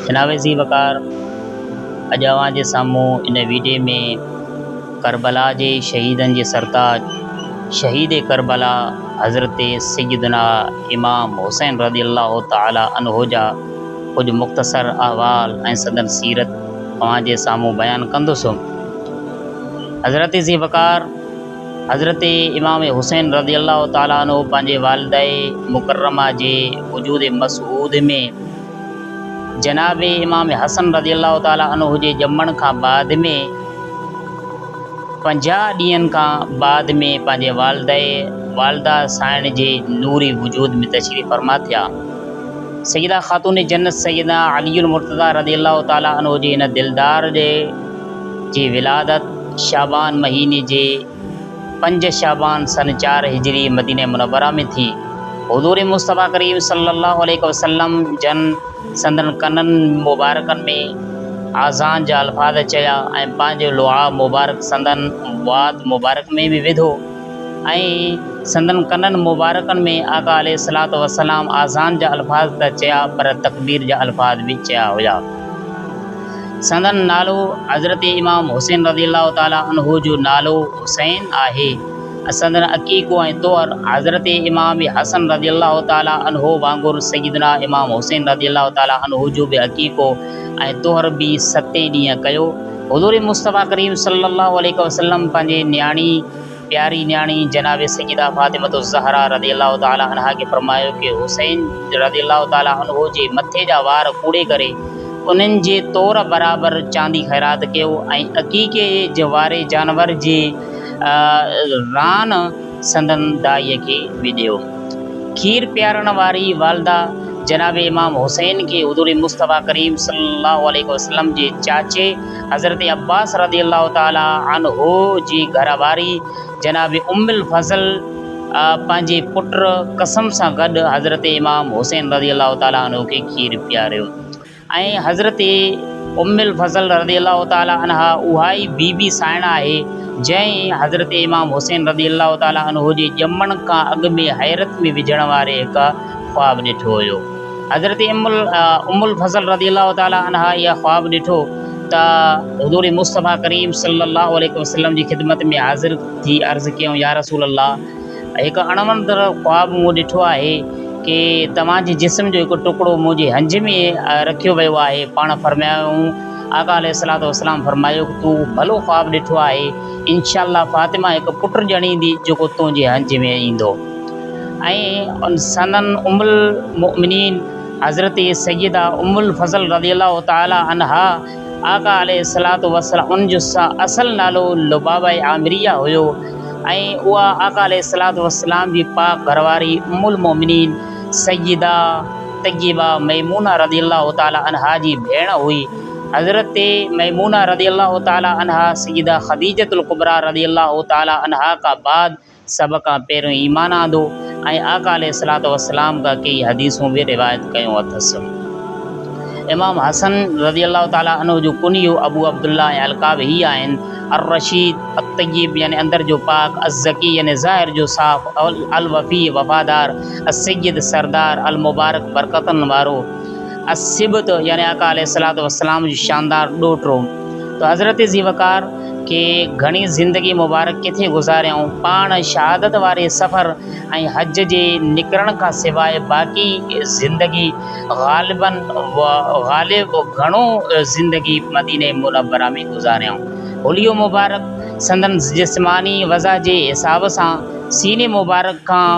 جناب ذي وقار اڄ اوهان جي سامهون ان ويڊيو ۾ ڪربلا جي شهيدن جي سرتاج شهيد ڪربلا حضرت سيدنا امام حسين رضي الله تعالٰي عنه جا ڪجهه مختصر احوال ۽ سندن سيرت اوهان جي سامهون بيان ڪندس. حضرت ذي وقار حضرت امام حسين رضي الله تعالٰي عنه پنهنجي والده مڪرمه جي وجود مسعود ۾ جناب امام حسن رضي الله تعالٰي عنه جي ڄمڻ کان بعد ۾ 50 ڏينهن کان بعد ۾ پنهنجي والده والده سائڻ جي نوري وجود ۾ تشريف فرما ٿيا. سيده خاتون جنت سيدنا علي المرتضيٰ رضي الله تعالٰي عنه جي هن دلدار جي ولادت شعبان مهيني جي 5 شعبان سن 4 هجري مدينه منوره ۾ ٿي. حضور مصطفيٰ ڪريم صلي الله عليه وسلم جن سندن ڪنن مبارڪن ۾ آذان جا الفاظ چيا ۽ پنهنجو لعاب مبارڪ سندن وات مبارڪ ۾ به وڌو ۽ سندن ڪنن مبارڪن ۾ آقا عليه الصلوة والسلام آذان جا الفاظ ته چيا پر تڪبير جا الفاظ به چيا هيا. سندن نالو حضرت امام حسين رضي الله تعالٰي عنه جو نالو حسين آهي ۽ سندن عقيقو ۽ طهر حضرت امام حسن رضي الله تعالٰي عنه وانگر سيدنا امام حسين رضي الله تعالٰي عنه جو به عقيقو ۽ طهر به ستين ڏينهن ڪيو. حضور مصطفيٰ ڪريم صلي الله عليه وسلم پنهنجي نياڻي پياري نياڻي جناب سيده فاطمة الزهراء رضي الله تعالٰي عنها کي فرمايو ڪي حسين رضي الله تعالٰي عنه جي مٿي جا وار ڪوڙي ڪري انهن جي تور برابر چاندي خيرات ڪيو ۽ عقيقي جي واري جانور جي ران سندن دائيء کي به ڏيو. کير پيارڻ واري والده جناب امام حسين کي حضور مصطفيٰ ڪريم صلي الله عليه وسلم جي چاچي حضرت عباس رضي الله تعالٰي عنه جي گهر واري جناب ام الفضل پنهنجي پٽ قسم سان گڏ حضرت امام حسين رضي الله تعالٰي عنه کي کير پياريو ۽ حضرت ام الفضل رضي الله تعالٰي عنها اها ئي بي بي سائڻ آهي جنهن حضرت امام حسين رضي الله تعالٰي عنه جي ڄمڻ کان اڳ ۾ حيرت ۾ وجهڻ واري هڪ خواب ڏٺو هيو. حضرت ام الفضل رضي الله تعالٰي عنها اها خواب ڏٺو ته حضور مصطفيٰ ڪريم صلي الله عليه وسلم جي خدمت ۾ حاضر ٿي عرض ڪيائون يا رسول الله! هڪ اڻوڻندڙ خواب مون ڏٺو آهي ڪي توهان جي جسم جو هڪ ٽڪڙو منهنجي هنج ۾ رکيو ويو آهي. پاڻ فرمايائون، آقا عليه الصلوة والسلام فرمايو ته تو ڀلو خواب ڏٺو آهي، انشاء الله فاطمه هڪ پٽ ڄڻيندي جيڪو تنهنجي هنج ۾ ايندو. ۽ سندن ام المؤمنين حضرت سيده ام الفضل رضي الله تعالٰي عنها آقا عليه الصلوة والسلام ان جو اصل نالو لبابه عامريه هيو ۽ اها آقا عليه الصلوة والسلام جي پاڪ گهرواري ام المؤمنين سيده طيبه ميمونه رضي الله تعالٰي عنها جي ڀيڻ هئي. حضرت ميمونه رضي الله تعالٰي عنها سيده خديجة الڪبريٰ رضي الله تعالٰي عنها کان بعد سڀ کان پهريون ايمان آندو ۽ آقا عليه الصلوة والسلام کان ڪيئي حديثون به روايت ڪيون اٿس. امام حسن رضي الله تعالٰي عنه جو ڪنيو ابو عبدالله ۽ القاب هي آهن، الرشيد، الطيب يعني اندر جو پاڪ، الزڪي يعني ظاهر جو صاف، الوفي وفادار، السيد سردار، المبارڪ برڪتن وارو، السبط يعني آقا عليه الصلوة والسلام جو شاندار ڏوهٽو. ته حضرت ذي وقار کي گهڻي زندگي مبارڪ ڪٿي گذاريائون، پاڻ شهادت واري سفر ۽ حج جي نڪرڻ کان سواء باقي زندگي غالباً غالب گهڻو زندگي مديني منوره ۾ گذاريائون. حليو مبارڪ سندن جسماني وضع جي حساب سان سيني مبارڪ کان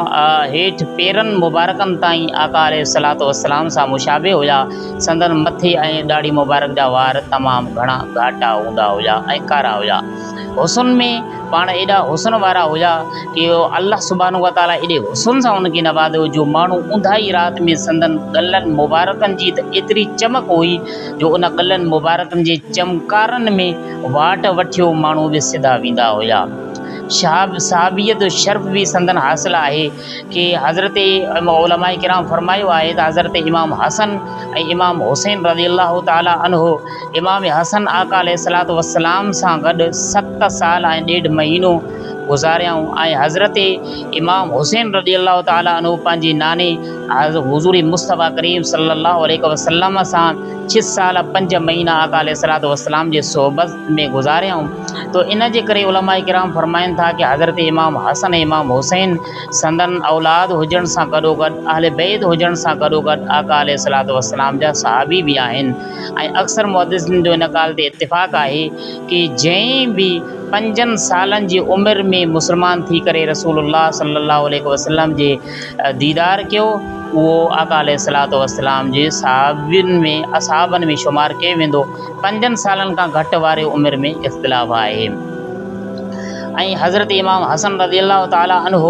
هيٺ پيرن مبارڪن تائين آقا عليه الصلوة والسلام سان مشابه هيا. سندن مٿي ۽ ڏاڙهي مبارڪ جا وار تمام گهڻا گهاٽا هوندا هيا ۽ ڪارا هيا. حسن ۾ پاڻ ايڏا حسن وارا هيا ڪي الله سبحانه وتعاليٰ ايڏي حسن سان ان کي نوازيو جو ماڻهو اونداهي رات ۾ سندن ڳلن مبارڪن جي ته ايتري چمڪ هئي جو ان ڳلن مبارڪن جي چمڪارن ۾ واٽ وٺيو ماڻهو به سڌا ويندا هيا. صحابيت جو شرف به سندن حاصل آهي. ڪي حضرت علماء ڪرام فرمايو آهي ته حضرت امام حسن ۽ امام حسين رضي الله تعالٰي عنه امام حسن آقا عليه الصلوة والسلام سان گڏ 7 سال ۽ ڏيڍ مهينو گذاريائون ۽ حضرت امام حسين رضي الله تعالٰي عنه پنهنجي ناني حضور مصطفيٰ ڪريم صلي الله عليه وسلم سان ڇهه سال پنج مهينا آقا عليه الصلوة والسلام جي صحبت ۾ گذاريائون ته ان جي ڪري علماء ڪرام فرمائن ٿا ڪه حضرت امام حسن ۽ امام حسين سندن اولاد هجڻ سان گڏوگڏ اهل بيت هجڻ سان گڏوگڏ آقا عليه الصلوة والسلام جا صحابي به آهن ۽ اڪثر محدثين جو ان ڳالهه تي اتفاق آهي ڪه جنهن به پنجن سالن جي عمر ۾ مسلمان ٿي ڪري رسول الله صلي الله عليه وسلم جي ديدار ڪيو اهو آقا عليه الصلوة والسلام جي صحابين ۾ اصحابن ۾ شمار ڪيو ويندو. پنجن سالن کان گهٽ واري عمر ۾ اختلاف آهي ۽ حضرت امام حسن رضي الله تعالٰي عنه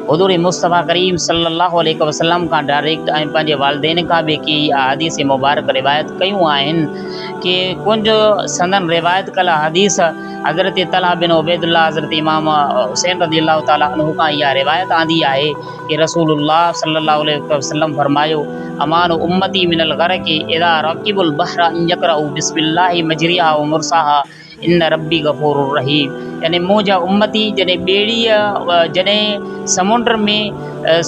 حضور مصطفيٰ ڪريم صلي الله عليه وسلم کان ڊائريڪٽ ۽ پنهنجي والدين کان به ڪيئي احاديث مبارڪ روايت ڪيون آهن ڪي ڪجهه سندن روايت ڪيل احاديث حضرت طلحه بن عبيد الله حضرت امام حسين رضي الله تعالٰي عنه کان اها روايت آندي آهي ڪي رسول الله صلي الله عليه وسلم فرمايو، امان امتي من الغرق اذا رڪبوا البحر ان يقرؤوا بسم الله مجريها ومرساها ان ربي غفور رحيم يعني منهنجا امتي جڏهن ٻيڙيء جڏهن سمنڊ ۾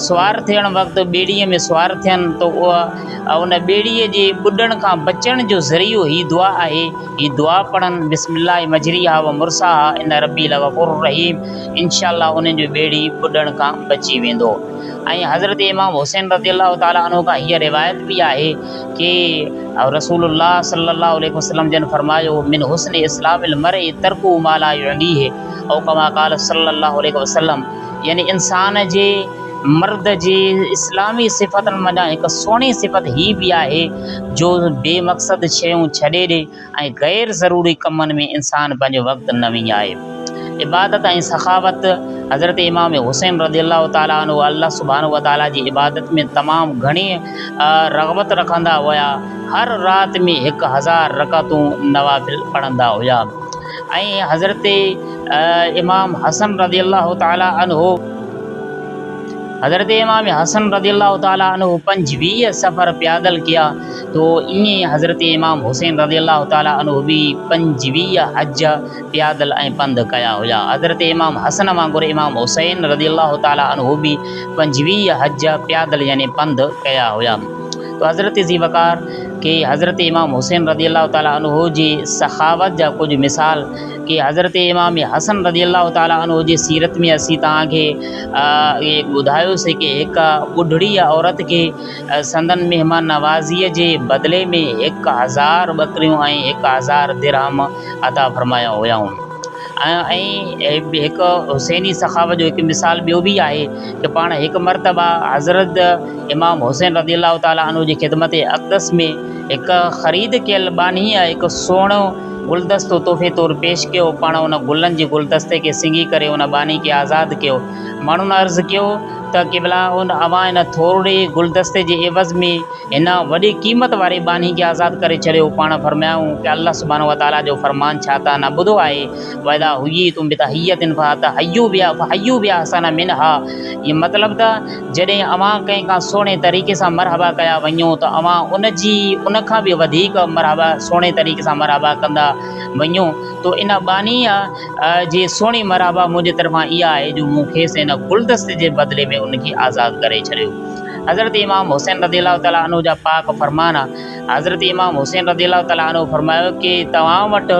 سوار ٿيڻ وقت ٻيڙيء ۾ سوار ٿين ته اها ان ٻيڙيء جي ٻڏڻ کان بچڻ جو ذريعو هي دعا آهي هي دعا پڙهن بسم الله مجريها ومرساها ان ربي لغفور رحيم انشاء الله انهن جو ٻيڙي ٻڏڻ کان بچي ويندو ۽ حضرت امام حسين رضي الله تعالٰي عنه کان هيء روايت به آهي ڪي رسول الله صلي الله عليه وسلم جن فرمايو من حسن اسلام المرء ترڪه ما لا يعنيه او ڪما قال صلي الله عليه وسلم يعني انسان جي مرد جي اسلامي صفتن منجهان هڪ سهڻي صفت هي به آهي جو بي مقصد شيون ڇڏي ڏي ۽ غير ضروري ڪمن ۾ انسان پنهنجو وقت نه وڃائي. عبادت ۽ سخاوت، حضرت امام حسين رضي الله تعالٰي عنه الله سبحانه وتعالٰي جي عبادت ۾ تمام گهڻي رغبت رکندا هيا، هر رات ۾ هڪ هزار رڪعتون نوافل پڙهندا هيا ۽ حضرت امام حسن رضي الله تعالٰي عنه. حضرت امام حسن رضي الله تعالٰي عنه پنجويهه سفر پيادل ڪيا تو ائين ئي حضرت امام حسين رضي الله تعالٰي عنه به 25 حج پيادل ۽ پنڌ ڪيا هيا. حضرت امام حسن وانگر امام حسين رضي الله تعالٰي عنه به 25 حج پيادل يعني پنڌ ڪيا هيا. تو حضرت ذي وقار کي حضرت امام حسين رضي الله تعالٰي عنه جي سخاوت جا ڪجهه مثال ڪي حضرت امام حسن رضي الله تعالٰي عنه جي سيرت ۾ اسين توهان کي ٻڌايوسين ڪي هڪ ٻڍڙي عورت کي سندن مهمان نوازيء جي بدلي ۾ 1000 ٻڪريون ۽ 1000 درهم عطا فرمايا هيائون ۽ هڪ حسيني سخاوت جو هڪ مثال ٻيو به آهي ته پاڻ هڪ مرتبه حضرت امام حسين رضي الله تعالٰي عنه جي خدمت اقدس ۾ هڪ خريد ڪيل ٻانهيء هڪ سهڻو گلدستو تحفي طور پيش ڪيو. پاڻ ان گلن جي گلدستي کي سنگهي ڪري ان ٻانهي کي آزاد ڪيو. ماڻهن عرض ڪيو ته قبلا اوهان ان ٿورڙي گلدستي جي عيوض ۾ هن وڏي قيمت واري ٻانهي کي آزاد ڪري ڇڏيو. پاڻ فرمايائون ته الله سبحانه وتعاليٰ جو فرمان ڇا توهان نه ٻڌو آهي، واذا حييتم بتحية فحيوا باحسن منها مطلب ته جڏهن اوهان ڪنهن کان سهڻي طريقي سان مرحبا ڪيا وڃو ته اوهان ان جي ان کان به وڌيڪ مرحبا سهڻي طريقي سان مرحبا ڪندا وڃو ته ان ٻانهيء جي سهڻي مرحبا منهنجي طرفان اها آهي جو مون کيس ان گلدستي جي بدلي ۾ ان کي آزاد ڪري ڇڏيو. حضرت امام حسين رضي الله تعالٰي عنه جا پاڪ فرمان. حضرت امام حسين رضي الله تعالٰي عنه فرمايو ڪي توهان وٽ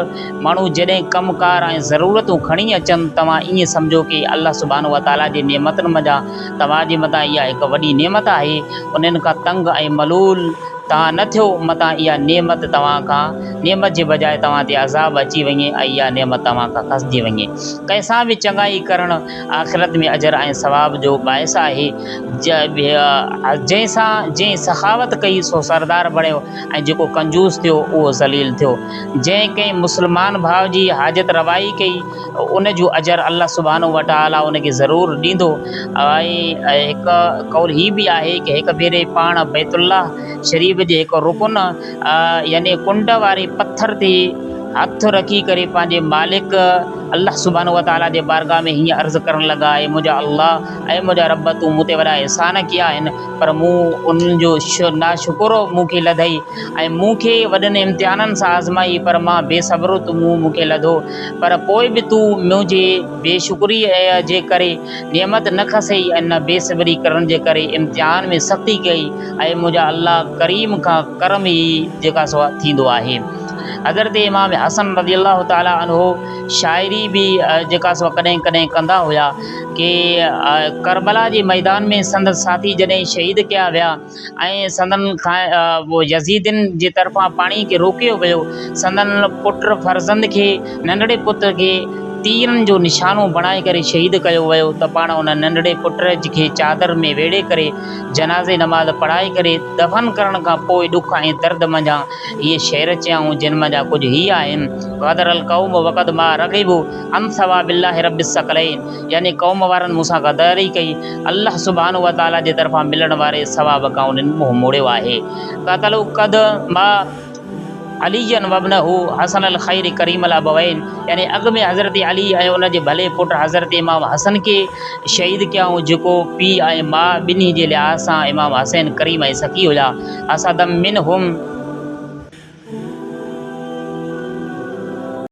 ماڻهو جڏهن ڪم ڪار ۽ ضرورتون کڻي اچن توهان ائين سمجهو ڪي الله سبحانه وتعالٰي جي نعمتن منجهان توهان جي مٿان اها هڪ وڏي نعمت آهي انهن کان تنگ ۽ ملول توهان نه ٿيو متان اها نعمت توهان کان نعمت جي بجاء توهان تي عذاب اچي وڃي ۽ اها نعمت توهان کان کسجي وڃي. ڪنهن سان به چڱائي ڪرڻ آخرت ۾ اجر ۽ ثواب جو باعث آهي. جنهن سان جنهن سخاوت ڪئي سو سردار بڻيو ۽ جيڪو ڪنجوس ٿيو اهو ذليل ٿيو. جنهن ڪنهن مسلمان ڀاء جي حاجت روائي ڪئي ان جو اجر الله سبحانه وتعاليٰ ان کي ضرور ڏيندو ۽ هڪ قول هي به آهي ڪه هڪ ڀيري پاڻ بيت الله شريف جي هڪ رڪن يعني ڪنڊ واري پٿر تي هٿ رکي ڪري پنهنجي مالڪ الله سبحانه وتعاليٰ جي بارگاهه ۾ هيئن عرض ڪرڻ لڳا، اي منهنجا الله، اي منهنجا رب تون مون تي وڏا احسان ڪيا آهن پر مون انهن جو ناشڪرو مون کي لڌئي ۽ مون کي وڏن امتحانن سان آزمائي پر مان بي صبرو تو مون کي لڌو پر پوء به تون منهنجي بي شڪريء جي ڪري نعمت نه کسئي ۽ نه بي صبري ڪرڻ جي ڪري امتحان ۾ سختي ڪئي اي منهنجا الله ڪريم کان ڪرم ئي جيڪا سو ٿيندو آهي. حضرت امام حسن رضي الله تعالٰي عنه شاعري به جيڪا سو ڪڏهن ڪڏهن ڪندا هيا ڪي ڪربلا جي ميدان ۾ سندس ساٿي جڏهن شهيد ڪيا ويا ۽ سندن کان يزيدين جي طرفان پاڻي کي روڪيو ويو سندن پٽ فرزند کي ننڍڙي پٽ کي تيرن جو نشانو بڻائي ڪري شهيد ڪيو ويو ته پاڻ ان ننڍڙي پٽ کي چادر ۾ ويڙهي ڪري جنازي نماز پڙهائي ڪري دفن ڪرڻ کان پوء ڏک ۽ درد منجهان اهي شعر چيائون جن منجهان ڪجهه هي آهن، غدر القوم وقد ما رغبوا عن ثواب الله رب الثقلين يعني قوم وارن مون سان غداري ڪئي، الله سبحانه وتعاليٰ جي طرفان ملڻ واري ثواب کان انهن منهن موڙيو آهي. قتلوا قد ما عليا وابنه حسن الخير ڪريم الابوين يعني اڳ ۾ حضرت علي ۽ ان جي ڀلي پٽ حضرت امام حسن کي شهيد ڪيائون جيڪو پيء ۽ ماء ٻنهي جي لحاظ سان امام حسين ڪريم ۽ سخي هيا. حسدا منهم.